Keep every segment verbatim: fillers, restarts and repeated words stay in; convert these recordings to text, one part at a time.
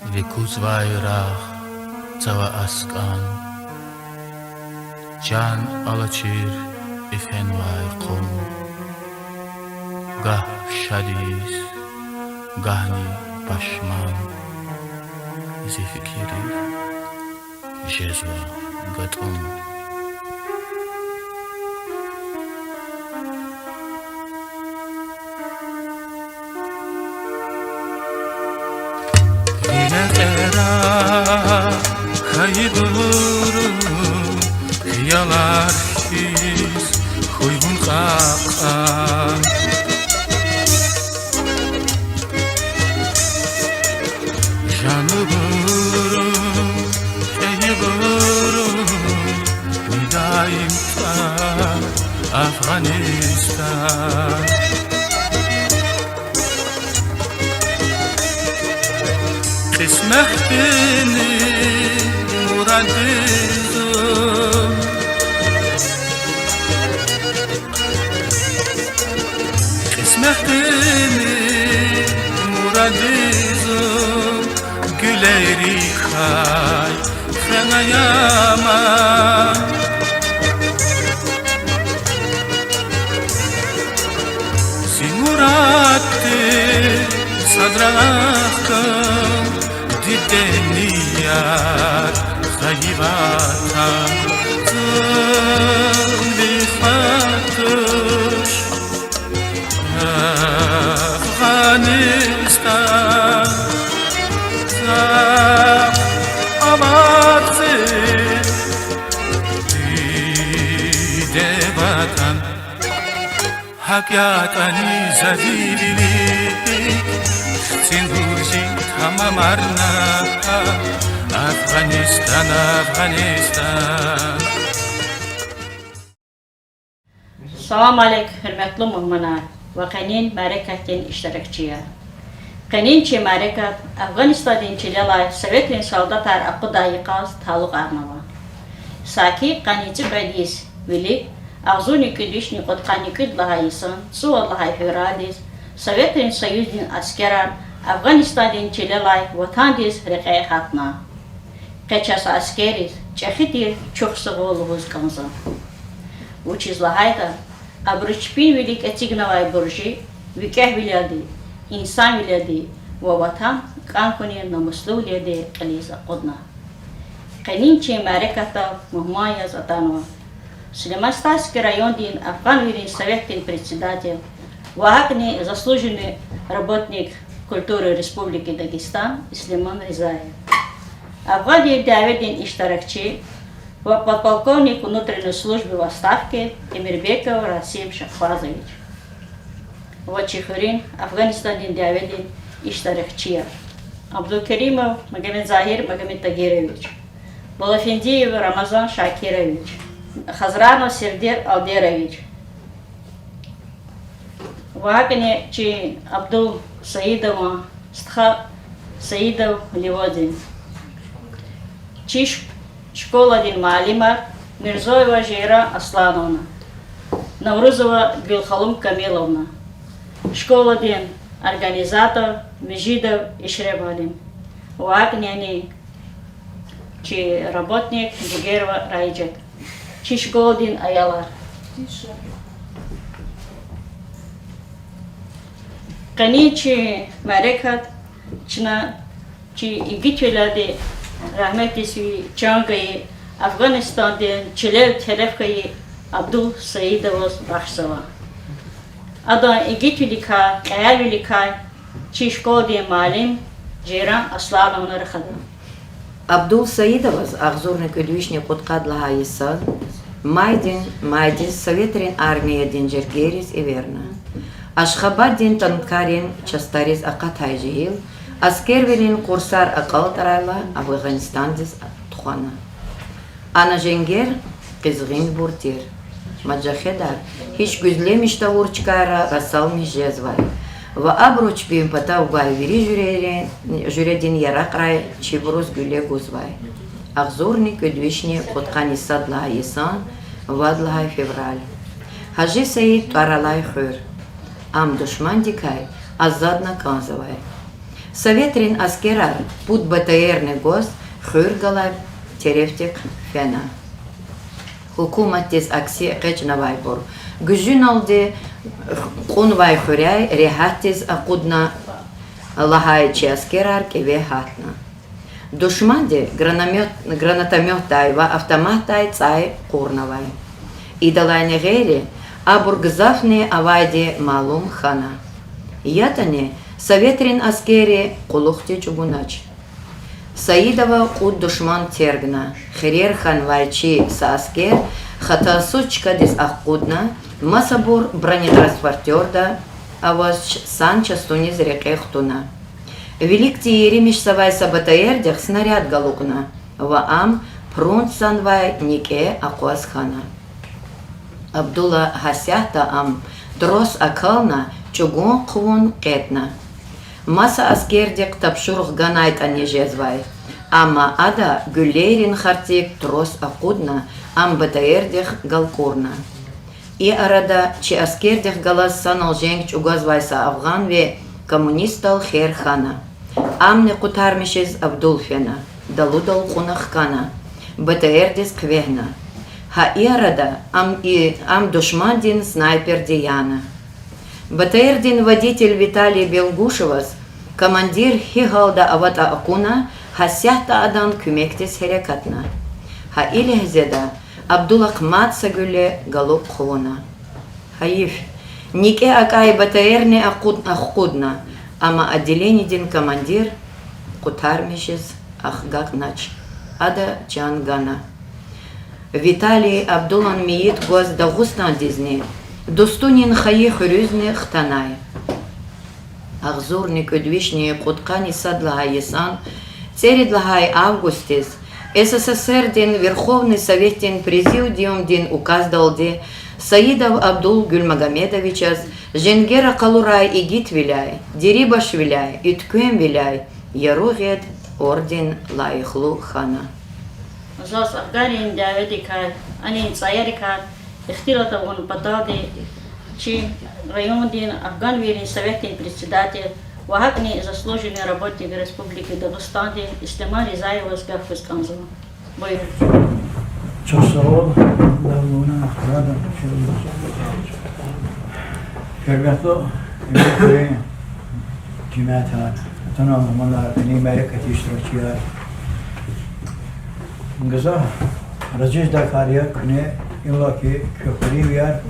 Ви кузвай рагъ, цава аскӀан, чан алачир ифенвай къум. Гагь шад ийиз, гагьни пашман, зи фикирдиз жезва гатӀун. Вине кьера хьайибуру, хиялар хьиз хьуй вун кьакьан. Жанибуру, кьейибуру, мидаим тӀа Афгъанистан. Кьисметдини мурадизу, кьисметдини мурадизу, гуьлерикай хвена яман. Зи мураддин садра хкун, дидени яд хьайи ватан, зун ви хва туш, Афгъанистан. Захъ авахьзи, диде ватан, гьакӀ ятӀани за ви вилик, хцин гьур зи тамамарна, Афгъанистан, Афгъанистан. Салам алейк, гьуьрметлу мугьманар ва къенин мярекатдин иштиракчияр. Къенин чи мярекат Афгъанистандин чилелай советрин солдатар акъудай йикъаз талукьарнава. Саки къанни цӀикьвед йис вилик, агъзурни кӀуьд вишни кьудкъанни кӀуьд лагьай йисан цӀувад лагьай февралдиз Советрин Союздин аскерар Афгъанистандин чилелай ватандиз рекье гьатна. Къе чаз аскерриз чӀехи тир чухсагъул лугьуз кӀанзава. Вучиз лагьайтӀа абуру чпин вилик эцигнавай буржи викӀегьвилелди, инсанвилелди ва ватан кӀан хьунин намуслувилелди кьилиз акъудна. Къенин чи мярекатдал мугьман яз атанва Сулейман-Стальский райондин афгъанвийрин советдин председатель ва гьакӀни заслуженный работник культуры Республики Дагестан Сулейман Ризаев, Афгъанвийрин дяведин иштиракчи ва подполковник внутренней службы в отставке Эмирбеков Расим Шахбазович ва чи хуьруьн Афгъанистандин дяведин иштиракчияр: Абдулкеримов Магомедзагьир Магомедтагирович, Балафендиев Рамазан Шакирович, Хазранов Сердер Алдерович, ва гьакӀни чи Абдул Саидован стха Саидов Леводин, чи ш-, школадин муаллимар Мирзоева Жейран Аслановна, Наврузова Гуьлханум Камиловна, школадин организатор Межидов Ишре муаллим ва гьакӀни чи работник Жигерова Раижат, чи школадин аялар. Къенин чи мярекат чна чи игитвилелди рагьметдиз физ чан гайи, Афгъанистандин чилел телеф хьайи Абдул Саидоваз бахшзава. Адан игитвиликай, кьегьалвиликай чи школадин муаллим Жейран Аслановна рахада. Абдул Саидоваз агъзурни кӀуьд вишни кьудкъад лагьай йисан майдин майдиз Советрин Армиядин жергейриз эверна. Ашхабаддин танкарин частариз акъатай жегьил, аскервилин курсар акьалтӀарайла, Афгъанистандиз тухвана. Ана женгер къизгъинбур тир. Мажахедар гьич гуьзлемиш тавур чкайра расалмиш жезвай ва абуру чпин патав гвай вири жуьре-, жуьредин яракьрай чибуруз гуьле гузвай. Агъзурни кӀуьд вишни кьудкъанни сад лагьай йисан вад лагьай февраль. Гьажи Саид тӀвар алай хуьр. Ам душмандикай азадна кӀанзавай. Советрин аскерар пуд БТР-ни гваз хуьр галай терефдихъ фена. Гьукуматдиз акси экъечӀнавайбур гуьзуьналди кьунвай хуьряй регьятдиз акъудна лагьай чи аскерар кӀеве гьатна. Душманди граномёт-, гранатомётдай ва автоматдай цӀай кьурнавай. Идалайни гъейри, абур гзафни авайди малум хьана. ЯтӀани советрин аскерри кьулухъди чӀугунач. Саидова кьуд душман тергна, хирер хьанвай чи са аскер хатасуз чкадиз акъудна, масабур бронетранспортёрда аваз санчастуниз рекье хтуна. Виликди еримишзавай са БТР-дихъ снаряд галукьна ва ам прунцзанвай никӀе акъваз хьана. Абдула гьасятда ам трос акална, чӀугун хъувун кьетӀна. Маса аскердихъ тапшуругъ ганайтӀани жезвай, амма ада гуьллейрин хартӀик трос акъудна, ам БТР-дихъ галкӀурна. И арада чи аскердихъ галаз санал женг чӀугвазвай са афгъанви коммунистдал хер хьана. Амни къутармишиз Абдул фена, далудал кьуна хкана, БТР-диз хъивегьна. Гьа и арада ам и, ам душмандин снайперди яна. БТР-дин водитель Виталий Белгушеваз командир гьи гьалда аватӀа акуна, гьасятда адан куьмекдиз гьерекатна. Гьа и легьзеда Абдулахъ мад са гуьлле галукь хъувуна. Гьайиф, никӀе акӀай БТР-ни акъуд-, ахкъудна, амма отделенидин командир къутармишиз агакьнач. Ада чан гана. Виталий Абдулан мейит гваз Дагъустандизни, дустунин хайи хуьруьзни хтанай. Агъзурни кӀуьд вишни кьудкъанни сад лагьай йисан цӀерид лагьай августдиз СССР-дин Верховный Советдин Президиумдин указдалди Саидов Абдул Гуьлмагамедовичаз женгера къалурай игитвиляй, дирибашвиляй, уьтквемвиляй Яру гъед орден лайихлу хьана. Заз афганрин дяведикай, анин цӀаярикай ихтилат авун паталди чи райондин афганвийрин советдин председатель ва гьакӀни заслуженный работник Республики Дагъустандин Ислеман Ризаеваз гаф гуз кӀанзава. Буюр. Чухсагъул, Аллагь вуна, Аллагь. Гьуьрметлу Эминхуьруьн жемятар, атана мугьманар, ина мярекатдин иштиракчияр. Гзаф рази жедай кар я куьне, иллаки куь хуьруьнвияр,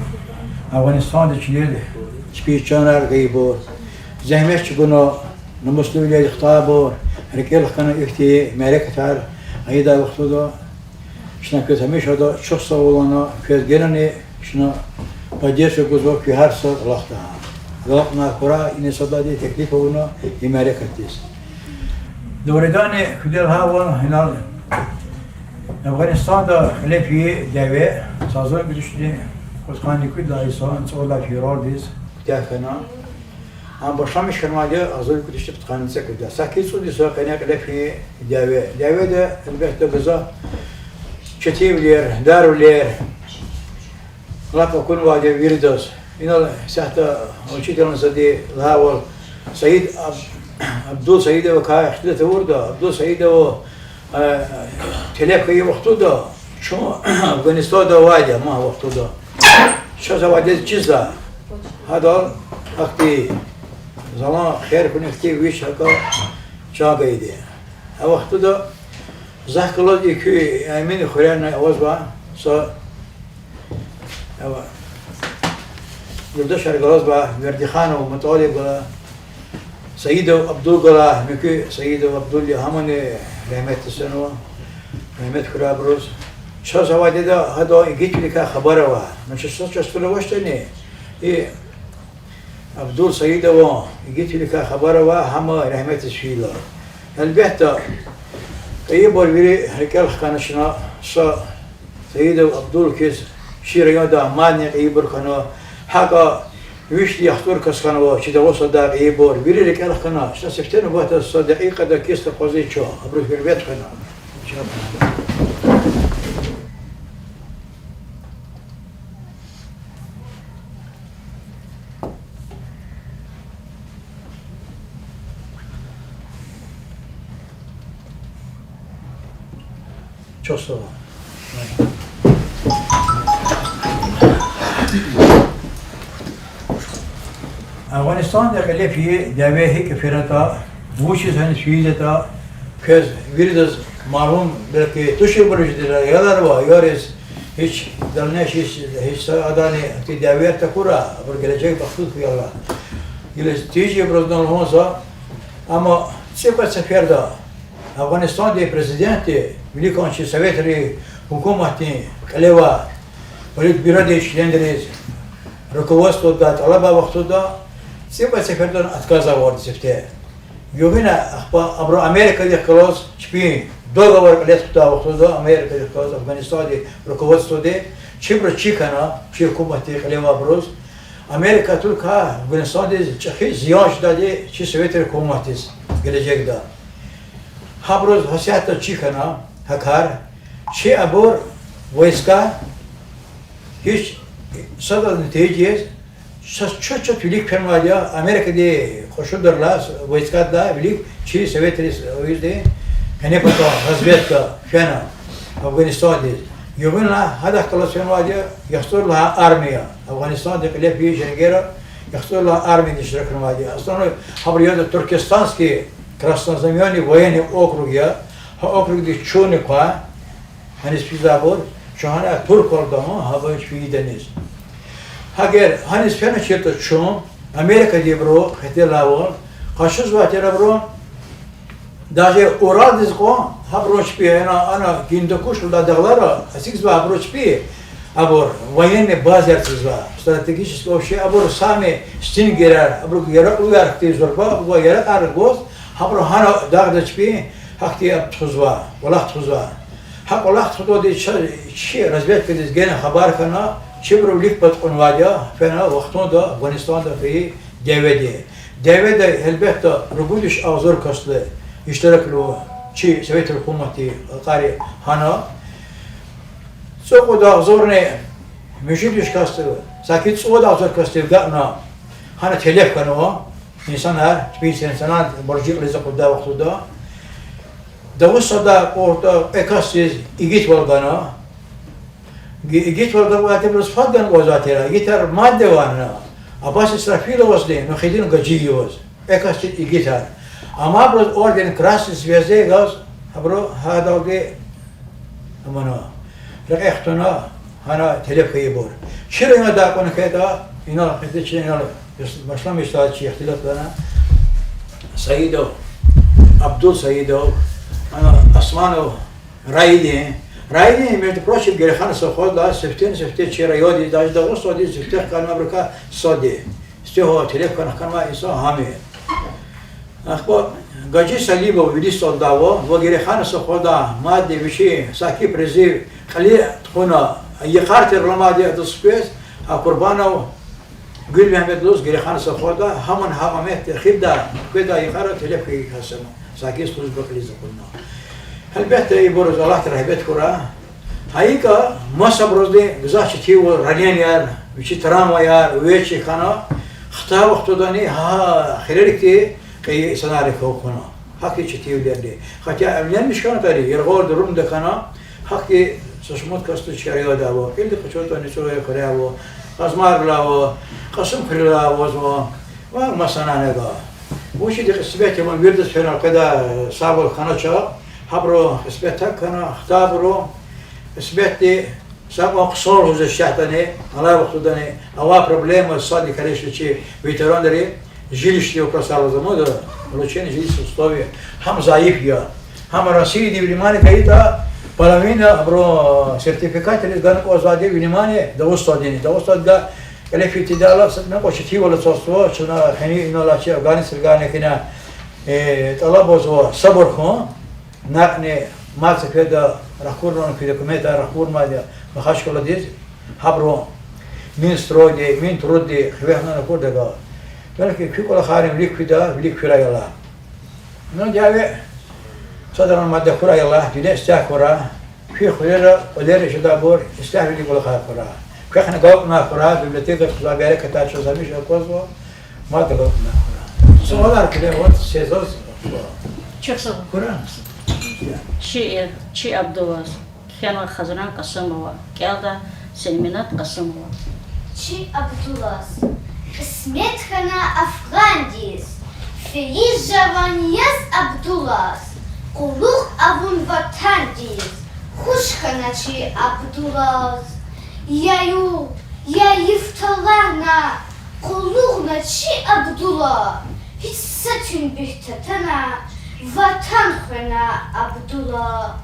Афгъанистанда чилел чпин чанар гайибур, зегьмет чӀугуна, намуслувилелди хтайбур, рикӀел хкана ихьтин мярекатар ийидай вахтунда. Чна квез гьамиша ада чухсагъул лагьана, квез генани чна поддержка гузва куь гьар са кӀвалахда. Галкьунар хьурай, ина садани теклиф авуна и мярекатдиз. Дугъриданни, куьне лагьайвал, инал Афгъанистанда кьиле фейи дяве са агъзурни кӀуьд вишни кьудкъанни кӀуьд лагьай йисан цӀуд лагьай февралдиз куьтягь хьана. Ам башламиш хьанвайди агъзурни кӀуьд вишни пудкъанни цӀекӀуьд лагьай. Саки цӀуд йисан къене кьиле фейи дяве. Дяведа, гьелбетда, гзаф четинвилер, дарвилер, лап акунвайди виридаз. Инал исятда учительницади лагьайвал, Саид Аб-, Абдул Саидовакай ихтилат авуртӀа, Абдул Саидов, э, телеф хьайи вахтунда, чун Афгъанистанда авайди я, ам а вахтунда. Чаз авайди чизва, гьадал ахьтин залан хер хьунихьтин вич гьакӀа чан гайиди. А вахтунда захъ галаз и куь Эминхуьрени авазва са, ава, юлдашар галазва, Вердиханов МутӀалиб гала, Саидов Абдул гала, муькуь Саидов Абдул я, гьамани рагьметдиз фенва, рагьмет хьурай абуруз. Чаз авайди я, гьадан игитвиликай хабар авай. Ну, чаз са частуна авачтӀани, и Абдул Саидован игитвиликай хабар авай, гьам рагьметдиз фейила. Гьелбетда, кьейибур вири рикӀел хкана чна, са Саидов Абдул хьиз чи районда мадни кьейибур хьана, гьакӀа вишни яхцӀур кас хьанва чи Дагъустанда кьейибур, вири рикӀел хкана, чна сифте нубатда са декьикьада кис акъвазиз чун, абуруз гьуьрмет хьана. Афгъанистанда кьиле фейи дяве гьикӀ фейитӀа, вучиз гьаниз фейитӀа, квез виридаз малум, белки туширбуруз жеда, аялар ва аялриз, гьич дальнейший, гьич са адани ахьтин дявеяр такурай, абур гележег бахтлу хьурай. Гила тийижирбуруз лугьун за, амма цӀикьвед сеферда Афгъанистандин президентди вилик кьуна чи советрин гьукуматдин кьиле авай политбюродин членриз, руководстводивай тӀалаб авур вахтунда, цӀикьвед сеферда отказ авурди сифте. Гуьгъуьна ахпа абуру Америкадихъ галаз чпин договор кьиле тухудай вахтунда, Америкадихъ галаз Афгъанистандин руководстводи, чибуру чир хьана, чи гьукуматдин кьиле авайбуруз, Америка туькӀвай Афгъанистандиз чӀехи зиян жедайди чи советрин гьукуматдиз гележегда. Гьабуруз гьасятда чир хьана гьа кар, чи абур войска гьич садазни тийижиз, са чат-чат вилик фенвайди я, Америкадин кьушунрилай, войскадилай вилик чи Советрин Союздин къенепатан разведка фена Афгъанистандиз. Гуьгъуьна гьадахъ галаз фенвайди я яхцӀурни лагьай армия, Афгъанистандин кьиле фейи женгера яхцӀурни лагьай армияда иштиракнавайди я. Основной гьабур яда Туркестанский краснознаменный военный округ я, гьа округдиз чунни квай, гьаниз физвайбур, чун гьана турквалда, гьабур чпи ийиданиз. Гьа эгер гьаниз феначиртӀа чун, Америкадинбуру хетелайвал, къачузвай тир абуру, даже Уралдиз кьван, гьабуру чпи, ана, ана Гиндукуш лугьудай дагълара эцигзавай абуру чпи, абур военный базаяр эцигзавай, стратегический вообще, абур сами стингерар, абуру яракьлуяр хьтин зурба, абур яракьар гваз, гьабуру гьана дагъда чпи, гьахьтин аб тухузва, кӀвалах тухузва. Гьа кӀвалах тухудалди чи, чи разведкадиз гена хабар хьана, чибуру вилик пад кьунвайди я, фена вахтунда Афгъанистанда фейи дяведи. Дяведа, гьелбетда, ругуд виш агъзур касди иштиракнава чи Советрин гьукуматдин халкьари гьана. ЦӀукьуд агъзурни муьжуьд виш касди, саки цӀувад агъзур касди агакьна, гьана телеф хьанва инсанар, чпин инсанар буржи кьилиз акъуддай вахтунда. Дагъустанда кьуртӀа кьве касдиз игитвал гана. Ги-, игитвал гайибуруз фад гана кӀанзавай тир, игитар мадни авуна, Аббас Исрафиловазни Мухиддин Гьажиеваз. Кьве касдиз игитар. Амма абуруз орден Красной Звезды газ, абуру гьадалди амана, рекье хтана, гьана телеф хьайибур. Чи райондай акьван хьайитӀа, инал хьайитӀа чи, инал башламишзавай чи ихтилат гана, Саидов, Абдул Саидов, ана Османов Раидин. Раидин, между прочим, Герехана совхозда сифтени-сифте чи райондиз, даже Дагъустандиз сифте хканвайбурукай сад я. Сифтегьан телеф хьана хканвай инсан гьам я. Ахпа Гьажи Салимов вилиз цӀалдай ва, ва Герехана совхозда мадни вичи саки призыв кьиле тухвана, йикъар тир аламайди адаз хквез, а Курбанов Гуьлмегьамед лугьуз Герехана совхозда, гьамни гьа моментда эхирдай хкведай йикъара телеф хьайи кас я, саки служба кьилиз акъудна. Гьелбетда, ибуруз Аллагьди рагьмет хьурай. Гьа икӀа масабурузни гзаф четинвал, раненияяр, вичи травмаяр, увечьи хьана, хтай вахтундани гьа хирерикди кьейи инсанар хьухь хьана. Гьахьтин четинвилерни. Хотя эвленмиш хьанатӀани, яргъал дурумда хьана, гьахьтин са шумуд касди чи райондай ава, кьилди къачуртӀани ЦӀуру хуьряй ава, Къазмайрилай ава, Кьасумхуьрелай авазва, ва масанани ава. Вучиз кьисмет я, ма виридаз фена къведай сагъвал хьанач, гьабурун кьисмет акӀ хьана, хтайбурун кьисметди са кьван хъсан лугьуз иштягьтӀани, алай вахтундани авай проблема сад я, конечно, чи ветеранри жилищный вопросар лугьуз, улучшение жилищных условий, гьам зайиф я. Гьам Россиядин внимание гайитӀа, половина абурун сертификатриз гана кӀанзавайди внимание Дагъустандин. Дагъустанда кьиле фейидайла са накьвар четинвал ацазва, чна хьи инал чи афгъанцрикай гьакӀ хьана, э, тӀалабзава сабур хьун, накьни мад сеферда ракъурна куь документар, ракъурнавайди я Махачкъаладиз, гьабуру Минстройди, Минтрудди хиве гьана ракъурдайла. Белки куь кӀвалахарни вилик фида, вилик фирай Аллагь. Ну, дяве садрани мад хьурай Аллагь, дуьне истягь хьурай, куь хуьрера кӀвалера жедайбур ислягьвилин кӀвалахар хьурай. Квехъни агалкьунар хьурай, библиотекада кузвай берекатар чаз гьамиша аквазва, мад агалкьунар хьурай. Суалар киле, вот, се заз. Чухсагъул. Хьурай. Чи, чи Абдулаз. Кхьенва Хазран Кьасумова, кӀелда Селминат Кьасумова. Чи Абдулаз кьисмет хьана афгъандиз, фейи жаван яз Абдулаз, кьулухъ авун ватандиз, хуш хьана чи Абдулаз. Я югъ, я йиф лагьана, къуллугъна чи Абдула, гьич са тӀимил татана, ватан хвена Абдула.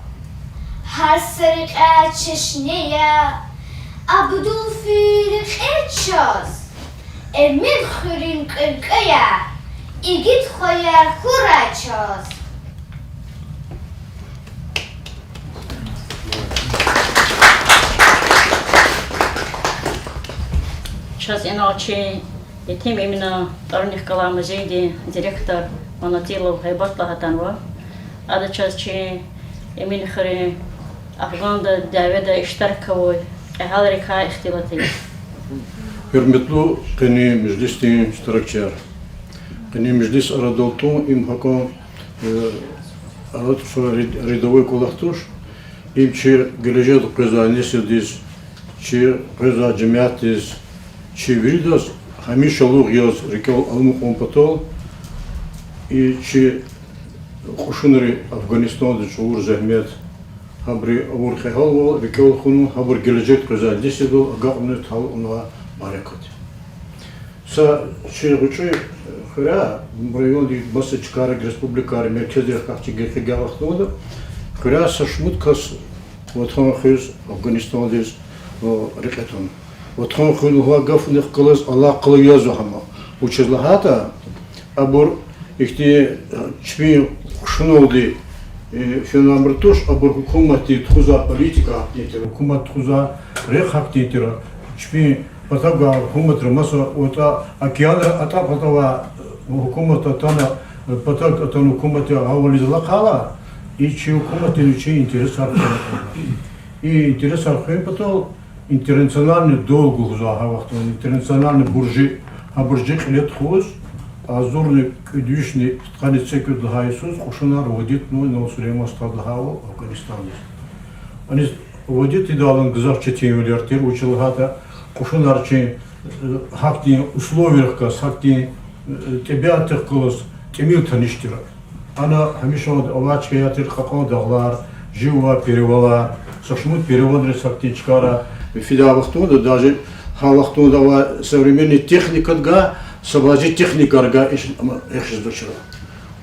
Гьар са рекьяй чешне я, Абдул фейи рекье чаз, Эмен хуьруьн кьуьлкьвеяр, игит хваяр хьурай чаз. Чаз инал чи Етим Эминан тӀварунихъ галай музейдин директор Манатилов Гьайбат лагьайтӀа атанва. Ада чаз чи Эмин хуьруьн афгъанда дяведа иштирак авур кьегьалрикай ихтилат ийида. Гьуьрметлу къенин межлисдин иштиракчияр! Къенин межлис арадал тун им гьакӀан, э, арада рядовой кӀвалах туш. Им чи гележегда къвезвай несилдиз, чи къвезвай жемятдиз, чи виридаз гьамишалугъ яз рикӀел аламукьун патал, и чи кьушунри Афгъанистандиз чӀур зегьмет, гьабуру авур хиялвал рикӀел хьун, гьабурун гележегда къвезвай несилдал агакьуниз талукьнавай мярекат. Са чи гъвечӀи хуьряй, райондин маса чкайрик, республикайрик, меркезрик гьахьтин гекъигай вахтунда, хуьряй са шумуд кас Ватан хуьз Афгъанистандиз рекье туна. Ватан хуьн лугьузвай гафунихъ галаз алакъалу язва гьам. Вучиз лагьайтӀа абур ихьтин чпин кьушуналди фенвайбур туш, абур гьукуматди тухузвай политика гьахьтин тир, гьукуматди тухузвай рехъ гьахьтин тир, чпин патав гвай гьукуматри маса ватӀа океанра атӀа-патавай гьукумат атана, патав атана гьукуматдин гъавализ алахъайла, и чи гьукуматдин вичин интересар хуьн патал. И интересар хуьн патал интернациональный долг лугьузва гьа вахтунда, интернациональный буржи, гьа буржи кьиле тухуз, агъзурни кӀуьд вишни пудкъанни цӀекӀуьд лагьай йисуз кьушунар вад ятӀа, ну, инал Сулейман стхади лагьайвал, Афгъанистандиз. Аниз вад ятӀа идалайни гзаф четинвилер тир, вучиз лагьайтӀа кьушунар чи гьахьтин условиярихъ галаз, гьахьтин тӀебиатдихъ галаз тӀимил таниш тир. Ана гьамиша авай чкаяр тир кьакьан дагълар, жив авай перевалар, са шумуд перевалриз гьахьтин чкайра фидай вахтунда, даже гьа вахтунда авай современный техникадикай са бязи техникайрикай иш-, ам-, эхиз дучра.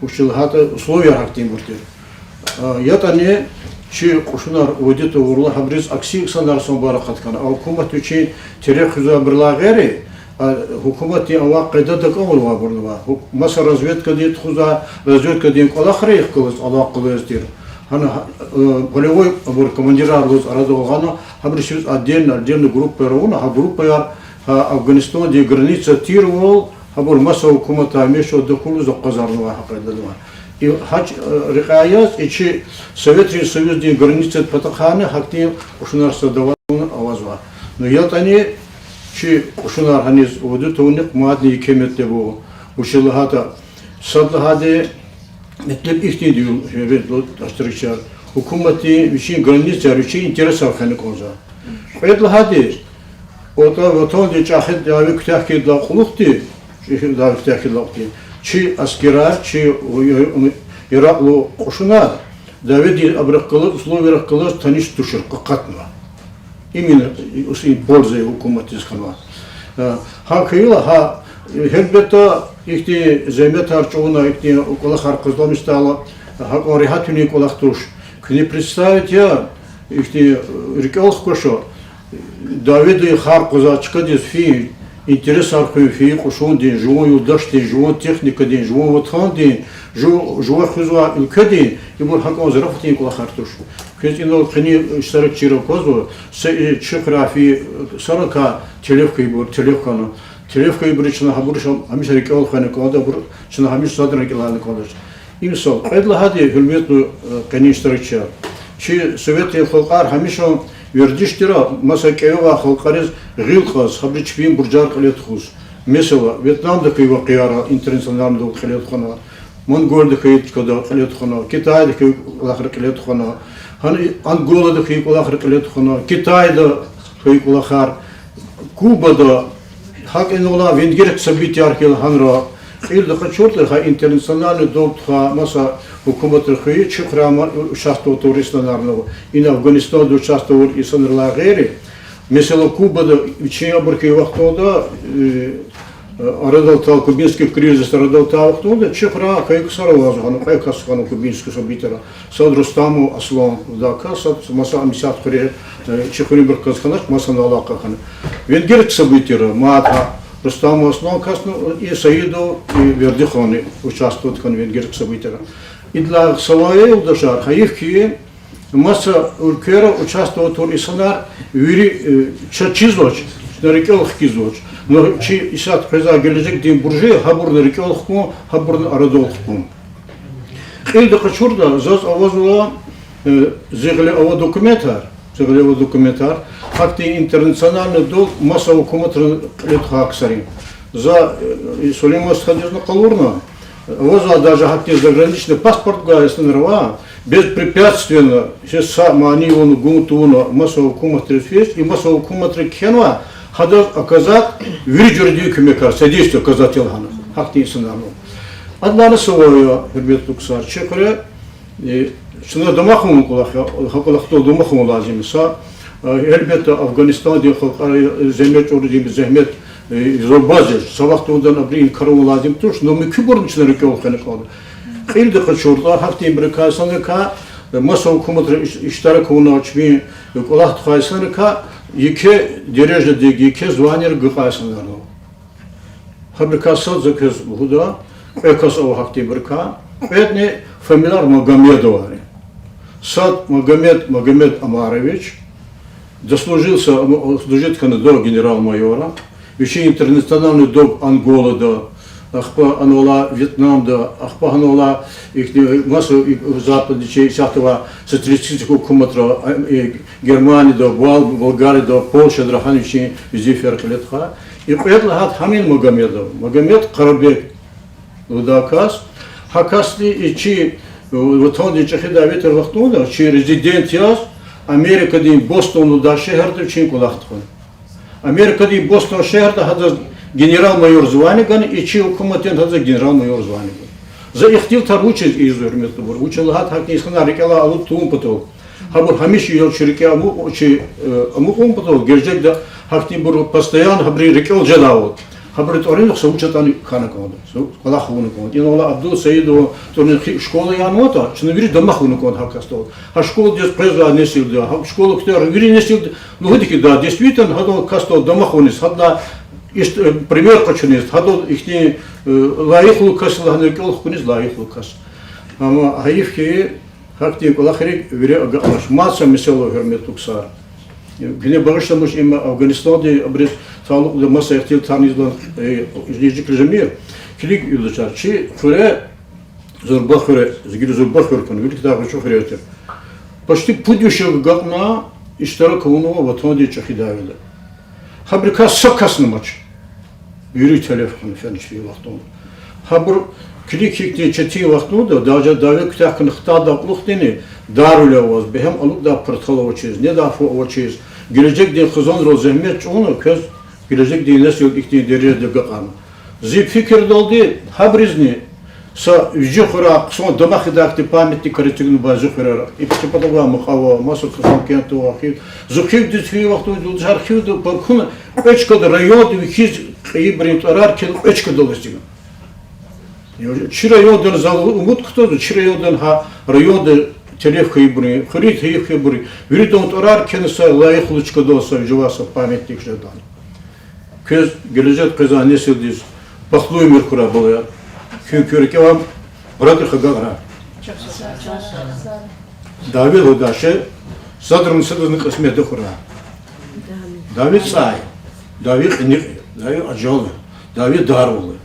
Вучиз лагьайтӀа условияр гьахьтинбур тир. ЯтӀани чи кьушунар вад ятӀа авурла, гьабуруз акси инсанар санбар акъат хьана. А гьукумат вичин тереф хуьзвайбурулай гъейри, гьукуматдин авай къайдада кӀанзавайбур ава. Гьу-, маса разведкадин тухузвай, разведкадин кӀвалахрихъ галаз алакъалу яз тир. Гьана полевой абур командирар лугьуз арадал гъана, гьабуру чиз отдельно, отдельно группаяр авуна, гьа группаяр гьа Афгъанистандин граница тирвал, гьабур маса гьукуматар гьамиша дахулуз акъвазарнавай гьа къайдада. И гьа рекьяй яз, и чи Советрин Союздин границадин патахъайни гьахьтин кьушунар садаватун авазва. Ну ятӀани чи кьушунар гьаниз вад ятӀа авуник мадни еке метлеб ава. Вучиз лагьайтӀа, сад лагьайди, метлеб ихьтинди я, гьуьрметлу иштиракчияр, гьукуматдин вичин границаяр, вичин интересар хвена кӀанзава. Кьвед лагьайди, атӀа ватандин чӀехи дяве куьтягь хьайидалай кьулухъди, чи дяве куьтягь хьайидалай кьулухъди, чи аскерар, чи яракьлу кьушунар дяведин абурухъ галаз, условиярихъ галаз таниш тушир, къакъатна. Именно и польза гьукуматдиз хьанва. Гьа хьайила, гьа, гьелбетда, ихьтин зегьметар чӀугуна, ихьтин кӀвалахар къвезвайла, гьакӀан регьятвилин кӀвалах туш. Куьне представить я, ихьтин рикӀел хкведа, дяведин харх къвезвай чкадиз фин, интересар хуьн фейи кьушундин, жуван юлдашдин, жуван техникадин, жуван ватандин, жу-, жува хуьзвай уьлкведин, ибур гьакӀан зарафатдин кӀвалахар туш. Квез инал къенин иштиракчийри аквазва, са и чи хуьряй фейи саракай телеф хьайибур, телеф хьана. Телеф хьайибуру чна гьабуруз гьамиша рикӀел хвена кӀанда, абуру чна гьамиша садра рикӀелай кӀандач. Им сад. Кьвед лагьайди, гьуьрметлу къенин иштиракчияр, чи советрин халкьар гьамиша вердиш тир маса кӀеве авай халкьариз гъил кьаз, гьабуру чпин буржар кьиле тухуз. Месела, Вьетнамда хьайи вакъиаяр интернациональный долг кьиле тухвана, Монголияда хьайи чкада кьиле тухвана, Китайда хьайи кӀвалахар кьиле тухвана, Гьана Анголада хьайи кӀвалахар кьиле тухвана, Китайда хьайи кӀвалахар, Кубада, гьакӀ инал алай венгерский событияр хьайила гьанра, кьилди къачуртӀа, гьа интернациональный долг тухвай маса гьукуматра хьайи, чи хуьряй ама участвовать авур инсанарни ава. Ина Афганистанда участвовать авур инсанрилай гъейри, месела, Кубада вичин абур хьайи вахтунда, э, арадал атай, кубинский кризис арадал атай вахтунда чи хуьряй хьайи ксар авазва гьана, кьве кас хьана кубинский событияра. Сад Рустамов Аслан, даказ, сад маса Мисят хуьре, э, чи хуьруьнбурукай кас хьанач, масана алакъа хьана. Венгерский событияра мад гьа Рустамов Аслан касни, и Саидов, и Вердиханни участвовать хьана венгерский событияра. Идалай са ваъ, юлдашар, гьайиф хьи, маса уьлквейра участвовать авур инсанар вири, э, чаз чизвач, чна рикӀел хкизвач. Но чи исятда къвезвай гележегдин буржи гьабурни рикӀел хкун, гьабурни арадал хкун. Кьилди къачуртӀа, заз авазва, э, зи гъиле ава документар, зи гъиле ава документар, гьахьтин интернациональный долг маса гьукуматрин кьиле тухвай ксарин. За, э, Сулейман стхадизни къалурна, авазва даже гьахьтин заграничный паспорт гвай инсанар ава, беспрепятственно, гьич са мани авуна, гун тавуна маса гьукуматриз физ, и маса гьукуматри кхьенвай, гьадаз оказать вири жуьредин куьмекар, содействие оказать ийиз гьана гьахьтин инсанар ава. Адалайни са ваъ, гьуьрметлу ксар, чи хуьре, э, чна дамах авун кӀвалах я, гьа кӀвалахдал дамах авун лазим я са, э, гьелбетда, Афганистандин халкьари, э, зегьмет чӀурудин зегьмет, э, зурба жеч, са вахтунда абуру инкар авун лазим туш, но муькуьбурни чна рикӀел хвена кӀанда. Кьилди къачуртӀа, гьахьтинбурукай, инсанрикай, э, маса гьукуматра иш-, иштирак авуна чпин, э, кӀвалах тухвай инсанрикай, еке дережадик, еке званияр гайи инсанар ава. Гьабурукай сад за квез лугьуда, кьве кас ава гьахьтинбурукай, кьведни фамилияр Магомедовар я. Сад Магомед, Магомед Омарович, дослужился, ам-, служить хьана до генерал-майора, вичин интернациональный долг Анголада, ахпа гьанал алай Вьетнамда, ахпа гьанал алай ихьтин маса и-, западный чи исятда авай социалистический гьукуматра, а, и, Германияда, Бал-, Болгарияда, Польшада гьана вичин везифаяр кьиле тухвай. И кьвед лагьайди гьам я Магомедов, Магомед Къарабег лугьудай кас. Гьа касди и чи, э, ватандин чӀехи дяведин вахтунда чи резидент яз Америкадин Бостон лугьудай шегьерда вичин кӀвалах тухвана. Америкадин Бостон шегьерда гьадаз генерал-майор звание гана, и чи гьукуматдин гьадаз генерал-майор звание гана. За ихтилатар вучиз ийизва, гьуьрметлубур? Вучиз лагьайтӀа гьахьтин инсанар рикӀелай алуд тавун патал. Гьабур гьамиша я чи рикӀе амукь-, чи, э, амукьун патал, гележегда гьахьтинбур постоянно гьабурун рикӀел жедайвал, гьабурун тӀварунихъ са вуч ятӀани хьана кӀанда, са кӀвалах авуна кӀанда. Инал алай Абдул Саидован тӀварунихъ школа яна аватӀа, чна вири дамах авуна кӀанда гьа касдал. Гьа школадиз къвезвай несилди, гьа школа куьтягь вири несилди лугьуди хьи, да, действительно, гьадан касдал дамах авуниз, гьадалай ишт-, э, пример къачуниз, гьадал ихьтин, э, лайихлу кас лагьана рикӀел хкуниз лайихлу кас. Амма гьайиф хьи, гьахьтин кӀвалахрик вири агакьнач. Мад са месэла, гьуьрметлу ксар. Гуьне багъишламач, им Афганистандин абуруз талукьда маса ихтилатарни ийизвай, э, Лежик Лежемир. Килиг, юлдашар, чи хуьре, зурба хуьре, зи гила зурба хуьр хьана, виликдай гъвечӀи хуьре тир. Почти пуд виш агакьна иштирак авунва ватандин чӀехи дяведа. Гьабурукай са касни амач. Вири телеф хьана фена чпин вахтунда. Гьабур килиг гьихьтин четин вахтунда, даже дяве куьтягь хьана хтайдалай кьулухъни дарвиле аваз, бегьем алукӀдай партал авачиз, недай фу авачиз, гележегдин хизанрал зегьмет чӀугуна квез гележегдин несил ихьтин дережада агакьарна. Зи фикирдалди, гьабурузни са вижи хуьряй хъсан дамах ийидай хьтин памятникар эцигнавай зи хуьрера, и пичи патавай Мукьава, маса Хасанкентда авай хив. Зи хивдиз фейи вахтунда, юлдашар, хивдин паркуна кьве чкада районда вихьиз кьейибурун тӀварар кхьена кьве чкадал эцигна. Чи райондани, за умуд кутазва, чи райондани, гьа районда телеф хьайибурун, хуьруьн телеф хьайибурун, виридан тӀварар кхьена са лайихлу чкадал, са вижевай са памятник жедайла. Квез, гележегда къвезвай несилдиз пахлумир хьурай, балаяр. Куьн куь рикӀе авай мурадрихъ агакьрай. Дяве лугьудай шей садра садазни кьисметда хьурай. Дяве цӀай, дяве кьиникь я, дяве ажал я, дяве дарвал я.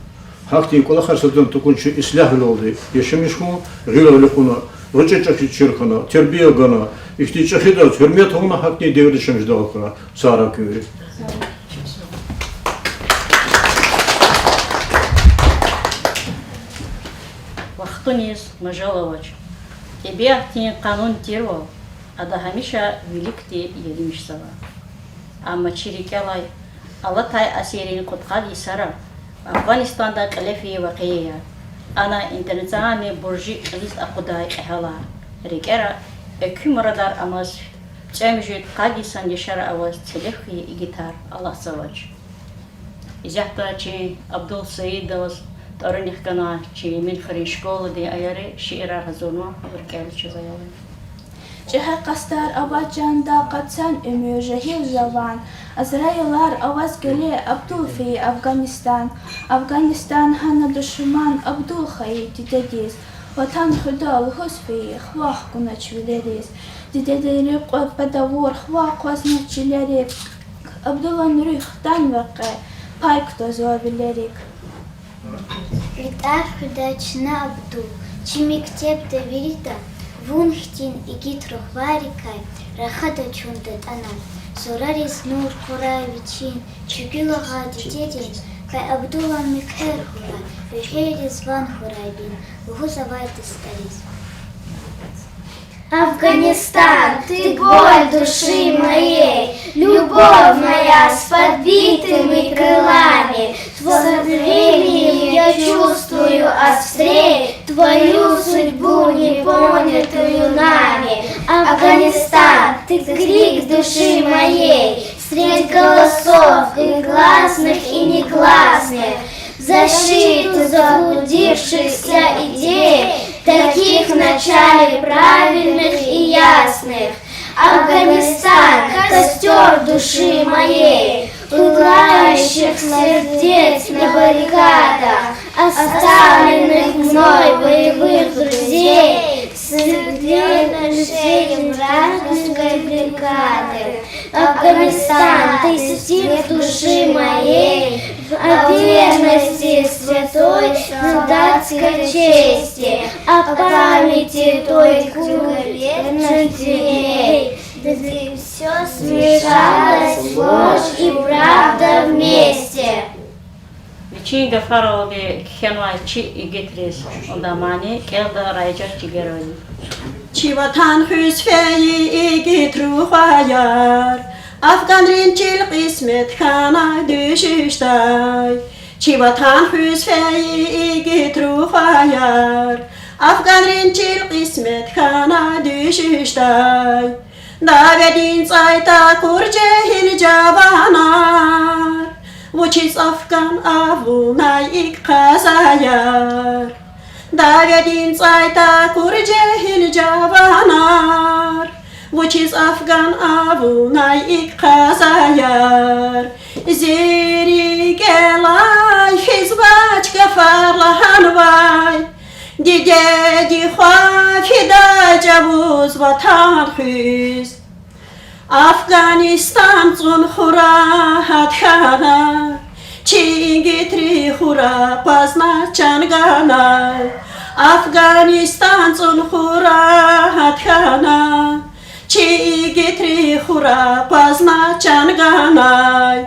Гьахьтин кӀвалахар садрани тукӀун, чи ислягьвилелди яшамиш хьун, гъил элкъуьрна, гъвечӀи-чӀехи чир хьана, тербия гана, ихьтин чӀехидаз гьуьрмет авуна, гьахьтин девирда яшамиш жедайвал хьурай. Сагърай куьн вири. Вахтуниз мажал авач. ТӀебиатдин къанун тирвал, Ада гьамиша виликди еримишзава. Амма чи рикӀелай алатай асиррин кьудкъад йисара Афгъанистанда кьиле фейи вакъиаяр, ана интернациональный буржи кьилиз акъудай кьегьалар, рикӀера экуь мурадар амаз, цӀемуьжуьд къад йисан яшар аваз целеб хьайи игитар алатзавач. Исятда чи Абдул Саидаз тӀварунихъ ганвай чи Минхрин школадин аялри шиирар гьазурнава, абур кӀелзава чаз, аялар. ЧӀехи къастар аваз чанда къацан уьмуьр жегьил жаван, Азраилар аваз геле Абдул фейи Афгъанистан. Афгъанистан гьана душман, Абдул хайи дидедиз Ватан хуьда лугьуз фейи хва хкунач вилериз. Дидедин рикӀ кьве пад авур хва акъвазнач чилерик, Абдулан руьгь хтанва къе, пай кутазва вилерик. Ви тӀвар хуьда чна, Абдул, чи мектебда вирида, вун хьтин игит рухвайрикай рахада чун датӀана. Сурариз нур къурай вичин, чуьгуьл агъа дидедин, къе Абдулан мехъер хьурай, вегьейриз ван хьурай вин, лугьузвай дустариз. Афганистан, ты боль души моей, любовь моя с подбитыми крылами. С сожалением я чувствую острей твою судьбу, не понятую нами. Афганистан, ты крик души моей, средь голосов и гласных, и негласных, в защиту заблудившихся идей, таких в начале правильных и ясных. Афганистан, костёр души моей, пылающих сердец на баррикадах, оставленных мной боевых друзей, среди нашей вражеской бригады. Афганистан, ты светил души моей, о верности святой солдатской чести, о памяти той круговерных дверей. Ты всё смешалась ложь и правда вместе. Вичин гафаралди кхьенвай чи игитриз адан мани кӀелда Раижат Жигерова. Чи ватан хуьз фейи игит рухваяр, афганрин чил кьисмет хьана дуьшуьшдай. Чи ватан хуьз фейи игит рухваяр, афганрин чил кьисмет хьана дуьшуьшдай. Дяведин цӀай такур жегьил жаванар, вучиз афган авунай икӀ къазаяр? Дяведин цӀай такур жегьил жаванар, вучиз афган авунай икӀ къазаяр? Зи рикӀелай физвач гафар лагьанвай, дидеди хва фидай чӀавуз ватан хуьз. Афганистан цӀун хура гьат хьана, чи игитри хура акъвазна чан ганай. Афганистан цӀун хура гьат хьана, чи игитри хура акъвазна чан ганай.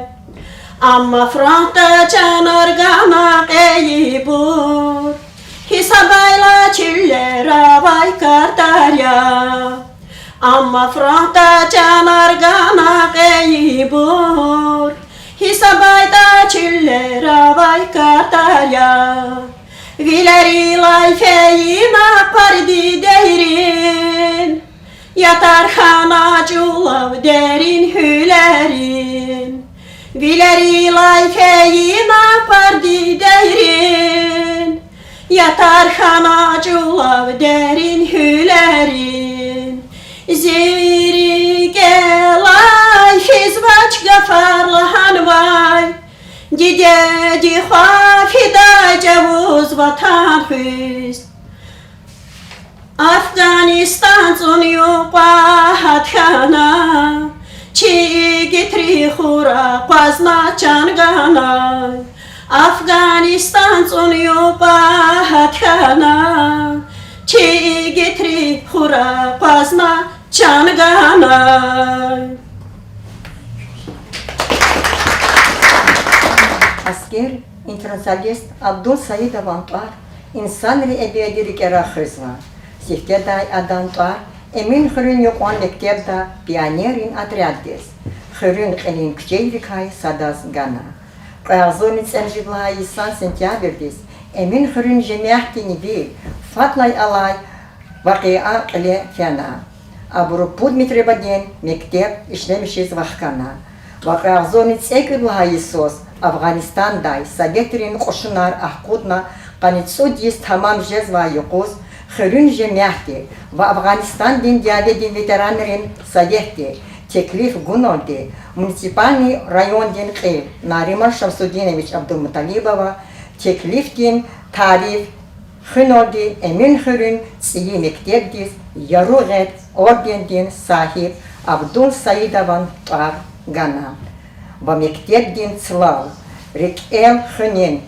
Амма фронтда чанар гана кьейибур, гьисабайла чуьллер авай картар я. Амма фронтда чанар гана кьейибур, гьисабайтӀа чуьллер авай картар я. Вилерилай фейи накъвар дидейрин, ятар хьана чӀулав дерин гьуьлерин. Вилерилай фейи накъвар дидейрин, ятар хьана чӀулав дерин гьуьлерин. Зи рикӀелай физвач гафар лагьанвай, дидеди хва фидай чӀавуз ватан хуьз. Афганистан цӀун юкьва гьат хьана, чи игитри хура акъвазна чан ганай. Афганистан цӀун юкьва гьат хьана, чи игитри хура акъвазна чан ганай. Аскер интернационалист Абдул Саидован тӀвар инсанри эбеди рикӀера хуьзва. Сифтедай адан тӀвар Эминхуьруьн юкьван мектебда пионеррин отряддиз хуьруьн кьилин куьчейрикай садаз гана. Кьве агъзурни цӀемуьжуьд лагьай йисан сентябрдиз Эминхуьруьн жемятдин вил фадлай алай вакъиа кьиле фена. Абуру пуд метребадин мектеб ишлемишиз вахкана ва кьве агъзурни цӀекӀуьд лагьай йисуз Афгъанистандай советрин кьушунар акъудна къанни цӀуд йис тамам жезвай юкъуз хуьруьн жемятди ва Афгъанистандин дяведин ветеранрин советди теклиф гуналди муниципальный райондин кьил Нариман Шамсудинович Абдулмуталибова теклифдин тариф хуьналди Эминхуьруьн цӀийи мектебдиз Яру гъед ордендин сагьиб Абдул Саидован тӀвар гана ва мектебдин цлал рикӀел хуьнин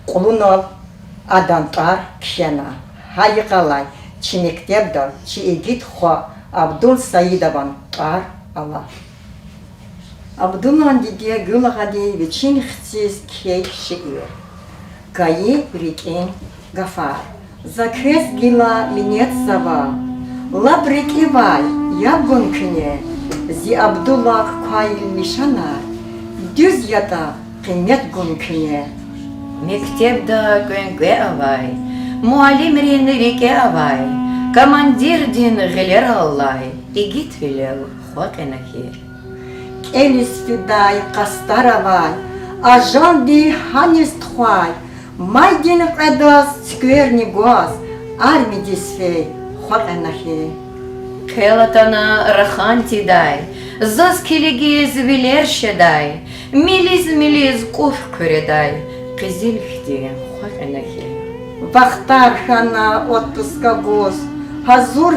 кьулунал адан тӀвар кхьена. Гьа йикъалай чи мектебдал чи игит хва Абдул Саидован тӀвар ала. Абдулан диде Гуьлагъалидин вичин хциз кхьей шиир. Кайи рикӀин гафар. За квез гила минетзава, лап рикӀивай яб гун куьне, зи Абдулак квай лишанар дуьз ятӀа, къимет гун куьне. Мектебда кӀвенкӀве авай, муаллимрин рикӀе авай, командирдин гъилераллай игитвилел хва кьена хьи. КӀелиз фидай къастар авай, ажалди гьаниз тухвай, майдин кьведаз цуькверни гваз, армидиз фей хва кьена хьи. Хъел атана рахан тийидай, заз килигиз вилер шедай, милиз-милиз кӀуф хъуьредай, къизил хьтин хва кьена хьи. Вахтар хьана отпуска гуз гьазур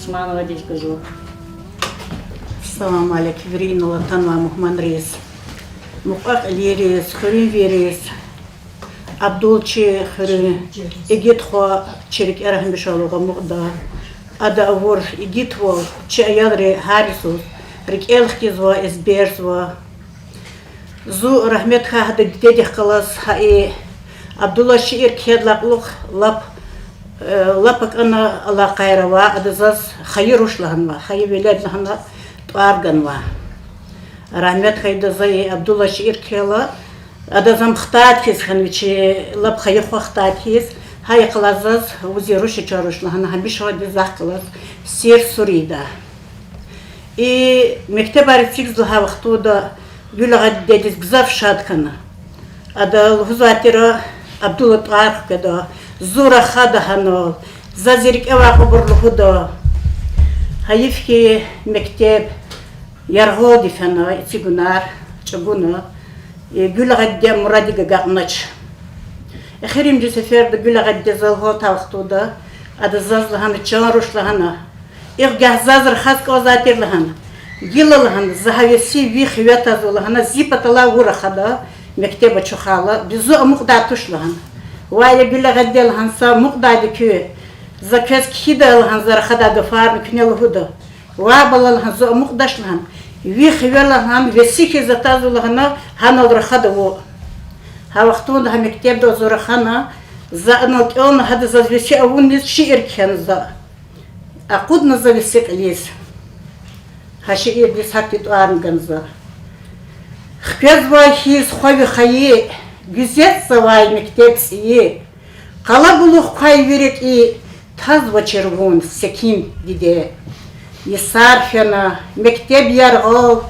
Ман вадиз гузва. Салам алейк вири инал атанвай мугьманриз, мукьва-кьилийриз, хуьруьнвийриз. Абдул чи хуьруьн игит хва, чи рикӀера гьамиша лугьун амукьда. Ада авур игитвал чи аялри гьар йисуз рикӀел хкизва, эзберзава. Зун рагьмет хьайи гьадан дидедихъ галаз гьа и Абдулаз шиир кхьейдалай кьулухъ лап, э, лап акӀана алакъайра ва ада заз хайи руш лагьанва, хайи велед лагьана тӀвар ганва. Рагьмет хьайи адаз за и Абдулаз шиир кхьейла, адаз ам хтай хьиз хьана, вичи лап хайи хва хтай хьиз, гьа йикъалай заз вузи руш, чан руш лагьана гьамиша вади захъ галаз сир сур ийида. И мектебар эцигиз лагьай вахтунда Гуьлагъа дидедиз гзаф шад хьана. Ада лугьузвай тир, Абдула тӀвар хкведа, зун рахада гьанал, за зи рикӀе авай кьванбур лугьуда. Гьайиф хьи, мектеб яргъалди фена, эцигунар чӀугуна, Гуьлагъа диде мураддив агакьнач. Эхиримжи сеферда Гуьлагъа диде зал гьалтай вахтунда ада заз лагьана, чан руш лагьана, икӀ гагь заз рахаз кӀанзавай тир лагьана. Гила лагьана, за гьа веси ви хиве тазва лагьана, зи паталай вун рахада, мектеб ачухайла, бес зун амукьдай туш лагьана. Вай я Гуьлагъа диде лагьана, са амукьдайди куь, за квез кхьида лагьана, за рахадай гафарни куьне лугьуда. Вай бала лагьана, зун амукьдач лагьана, ви хиве лагьана, веси хьиз за тазва лагьана, гьанал рахада вун. Гьа вахтунда гьа мектебда зун рахана, за анал кӀелна, гьада заз веси авуниз шиир кхьена за. Акъудна за веси кьилиз. Гьа шиирдиз гьахьтин тӀварни гана за. Хквезвай хьиз хва ви хайи, гуьзетзавай мектеб цӀийи, къалабулух квай ви рикӀи, тазвачир вун секин, диде. Йисар фена, мектеб яргъал,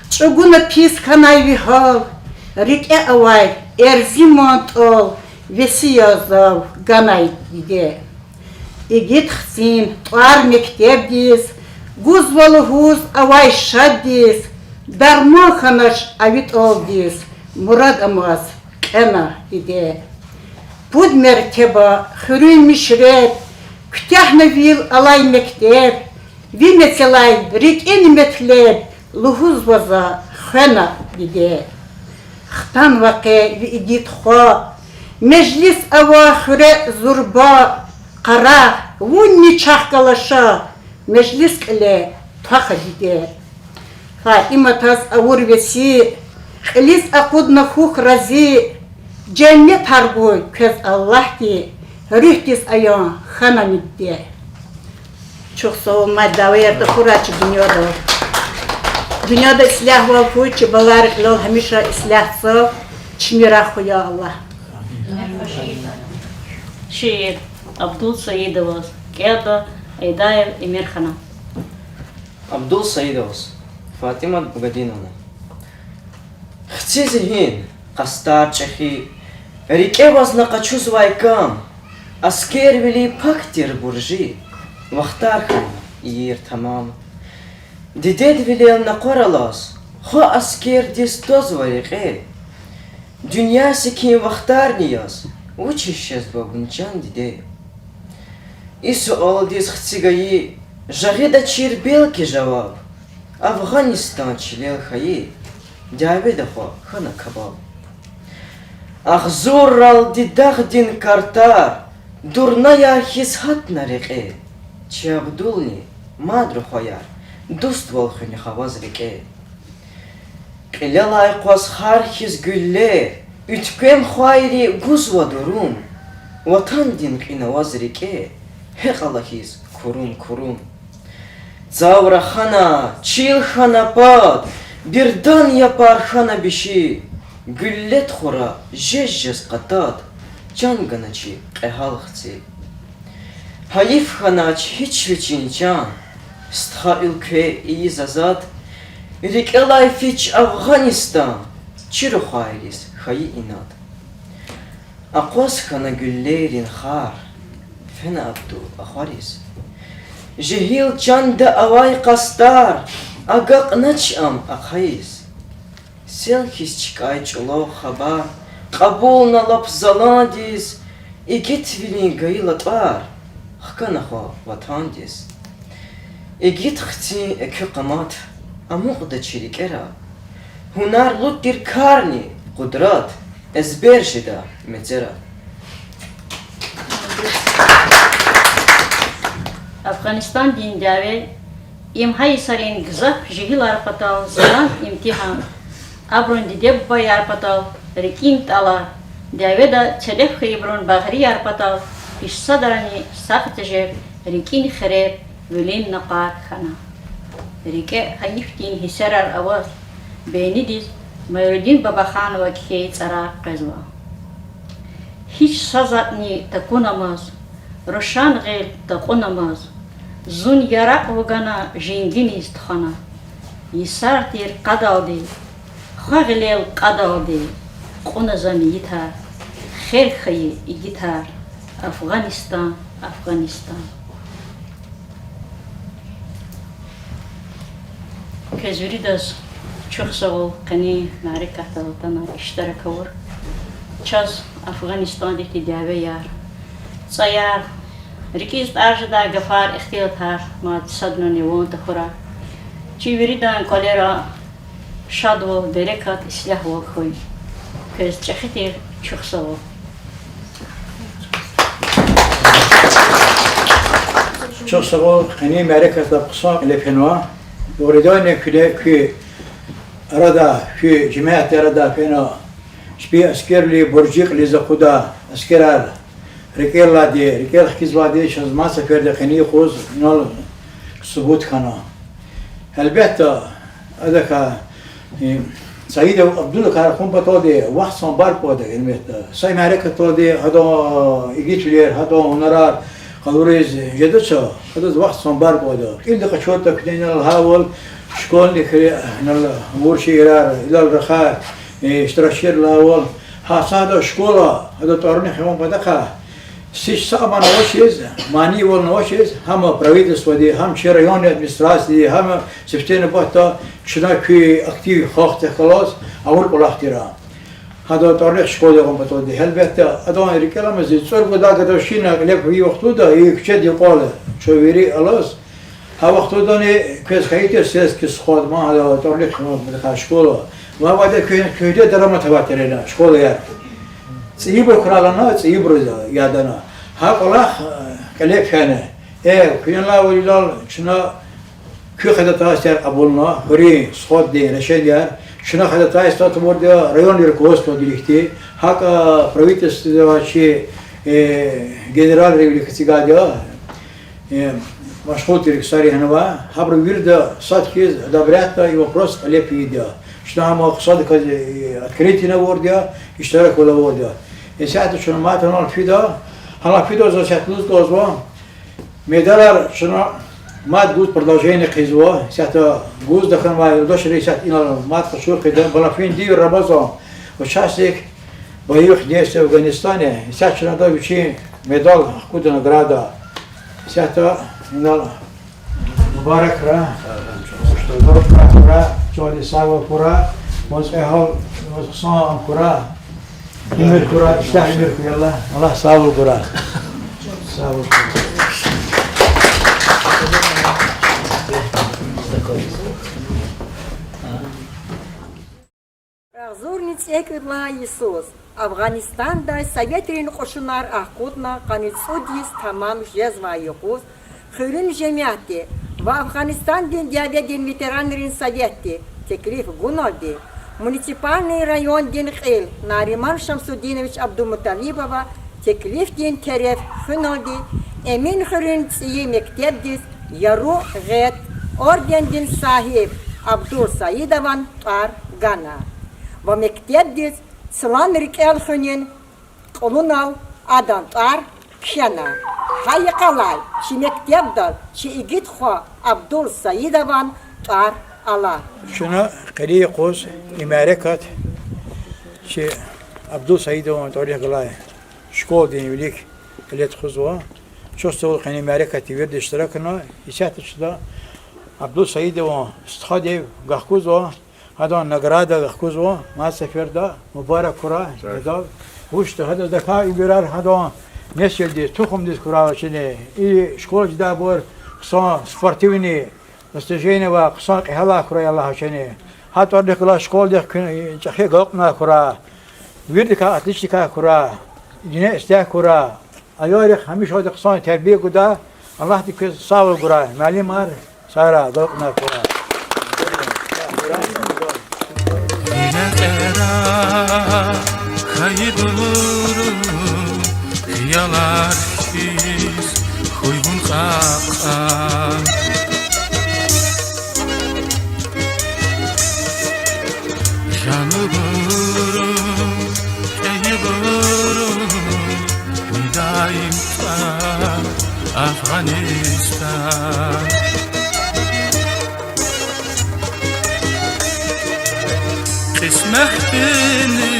чӀугуна пис хьанай ви гьал, рикӀе авай эрзиман тӀал, веси я зав ганай, диде. Игит хцин тӀвар мектебдиз гузва лугьуз авай шаддиз, дарман хьанач а ви тӀалдиз, мурад амаз кьена, диде. Пуд мертеба хуьруьн мишреб, куьтягьна вил алай мектеб, ви мецелай рикӀин метлеб лугьузва за хвена, диде. Хтанва къе ви игит хва, межлис ава хуьре зурба, къарагъ, вунни чахъ галаз ша, межлис кьиле твах, диде. Фатиматаз авур веси, кьилиз акъудна хьухь рази, женнетар гуй квез Аллагьди, руьгьдиз аян хьанани, диде. Чухсагъул, мад дявеяр тахьурай чи дуьньяда. Дуьньяда ислягьвал хьуй, чи балайрин кьилел гьамиша ислягьзава, чими рагъ хьуй, я Аллагь. Шиир Абдул Саидоваз, кӀелда Айдаев Эмирхана. Абдул Саидоваз, Фатимат Бугадиновна. Хциз гьин, къастар чӀехи, рикӀе авазна къачузвай кам, аскервилин пак тир буржи, вахтар хьана ийир тамам. Дидедвилел накъвар алаз, хва аскердиз твазва рекье. Дуьнья секин вахтарни яз, вучиз жезва вун, чан диде? И суалдиз хци гайи жагъидачир белки жаваб, Афгъанистан чилел хьайи дяведа хва хьана кабаб. Агъзурралди дагъдин картар дурнаяр хьиз гьатна рекье, чи Абдулни мад рухваяр, дуствал хуьнихъ аваз рикӀе. Кьилелай къваз хар хьиз гуьллер, уьтквем хвайри гузва дурум, ватандин кьин аваз рикӀе, гьекьла хьиз курум-курум. Цав рахана, чил хьана пад, бирдан япар хьана биши, гуьлле тухура жез-жез къатад, чан гана чи кьегьал хци. Гьайиф хьанач гьич вичин, чан, стха уьлкве ийиз азад, рикӀелай фич Афгъанистан, чи рухвайриз хьайи инад. Акъваз хьана гуьллейрин хар, фена Абдул ахвариз. Жегьил чанда авай къастар агакьнач ам ахъайиз. Сел хьиз чкӀай чӀулав хабар кьабулна лап заландиз, игитвилин гайила тӀвар хкана хва ватандиз. Игит хцин экуь къамат амукьда чи рикӀера, гьунарлуд тир карни къудрат эзбер жеда мецера. Афгъанистандин дяве. Им гьа йисарин гзаф жегьилар патал зуран имтигьан. Абурун диде-бубаяр патал рикӀин тӀалар, дяведа телеф хьайибурун багърияр патал гьич садрани сагъ тежер рикӀин хирер, вилин накъвар хьана. РикӀе гьайифдин гьиссерар аваз, бейнидиз Майрудин Бабаханова кхьей цӀарар къвезва. Гьич са затӀни такунамаз, рушан гъил такьунамаз, зун яракь вугана женгиниз тухвана. Йисар тир къадалди, хва гъилел кьадалди, кьуна за мейитар, хер хьайи игитар, Афгъанистан, Афгъанистан. Квез виридаз чухсагъул къенин мярекатдал атана иштирак авур. Чаз Афгъанистандихъ дявеяр, цӀаяр, рикӀиз тӀар жедай гафар, ихтилатар мад садни ван тахьурай. Чи виридан кӀвалера шадвал, берекат, ислягьвал хьуй. Квез чӀехи тир чухсагъул. Чухсагъул къенин мярекатдал хъсан кьиле фенва. Дугъриданни куьне, куь арада, куь жемятдин арада фена чпин аскервилин буржи кьилиз акъуддай аскерар рикӀеллайди, рикӀел хкизвайди чаз мад сеферда къенин юкъуз инал субут хьана. Гьелбетда, адакай, э, Саидов Абдулакай рахун паталди вахт санбар кӀанда, гьелбетда. Са мярекатдалди гьадан игитвилер, гьадан гьунарар къалуриз жедач, адаз вахт санбар кӀанда. Кьилди къачуртӀа, куьне инал гьавал, школьникри, инал авур шиирар, идал рахай, э, иштиракчийрилай авал. Гьа са гьадан школа, гьадан тӀварунихъ авун патахъай, гьич са аман авачиз, манийвал авачиз, гьам правительстводи, гьам чи райондин администрациядиз, гьам сифте нубатда чна куь актив халкьдихъ галаз авур кӀвалах тир. Гьадан тӀварунихъ школа авун паталди, гьелбетда, адан рикӀел аламаз зи цӀуругудай годовщина кьиле фейи вахтунда и куьчедин кӀвал чун вири алаз, гьа вахтундани квез хьайитӀа сельский сход, ман гьадан тӀварунихъ авун патахъай школа, ва авайди куь-, куьгьне дарамат авай тир ина школаяр. ЦӀийибур хьурай лагьана, цӀийибур яд ана. Гьа кӀвалах, э, кьиле фена. Э, куьне лагьайвал, чна куь ходатайствояр кьабулна, хуьруьн сходдин решенияяр, чна ходатайство тавурди я райондин руководстводин виликди, гьакӀ правительствода авай чи, э, генералривилихъ эцигайди я, э, машгъул тир ксари гьана ава, гьабуру вирида сад хьиз одобрятьда и вопрос кьиле фейиди я. Чна гьам хъсандаказ, э, открытиени авурди я, иштираквал авурди я. Исятда чна мад анал фида, гьанал фида заз исятда лугьуз кӀанзава, медалар чна мад гуз продолжение хъийизва, исятда гуз тахьанвай юлдашри исятда инал мад къачур хъийида, Балафиндиев Рамазан, участник боевых действий в Афганистане, исятда чна адаз вичин медал хкуда, награда. Исятда инал мубарак хьурай, мубарак хьурай, чандин сагъвал хьурай, ваз кьегьал, ваз хъсан ам хьурай, уьмуьр хьурай, ишлягьи уьмуьр хьурай, Аллагь сагъвал гурай. Сагъвал гурай. Агъзурни цӀекӀуьд лагьай йисуз Афгъанистандай советрин кьушунар акъудна къанни цӀуд йис тамам жезвай юкъуз, хуьруьн жемятди ва Афгъанистандин дяведин ветеранрин советди теклиф гуналди, муниципальный райондин кьил Нариман Шамсудинович Абдулмуталибова теклифдин тереф хуьналди, Эминхуьруьн цӀийи мектебдиз яру гъед, ордендин сагьиб Абдул Саидован тӀвар гана ва мектебдиз цлан рикӀел хуьнин кьулунал адан тӀвар кхьена. Гьа йикъалай чи мектебдал чи игит хва Абдул Саидован тӀвар ала. Чна къенин юкъуз и мярекат чи Абдул Саидован тӀварунихъ галай школадин вилик кьиле тухузва. Чухсагъул къенин мярекатда вирида иштиракна. Исятда чна Абдул Саидован стхадив гахкузва, гьадан награда гахкузва, мад сеферда мубарак хьурай, медал. Вучда гьада, адакай уьмуьрар гьадан несилдиз, тухумдиз хьурай вичини. И школа жедайбур Хъсан спортивный достижение авай, хъсан кьегьалар хьурай Аллагьди вичини. Гьа тӀварунихъ галаз школадихъ куьн чӀехи агалкьунар хьурай. Виридакай отличникар хьурай. Дуьнья истягь хьурай. Аялрихъ гьамишанда хъсан тербия гудай. Аллагьди квез сагъвал гурай. Муаллимар, сагърай, агалкьунар хьурай. Вине кьера хьайибурун хиялар хьиз хьуй вун кьакьан. Жанибурун, кьейибурун, мидаим тӀа Афгъанистан. Кьисметдини,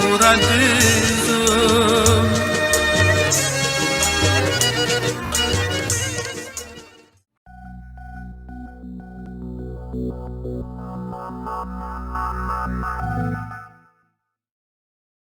мураддини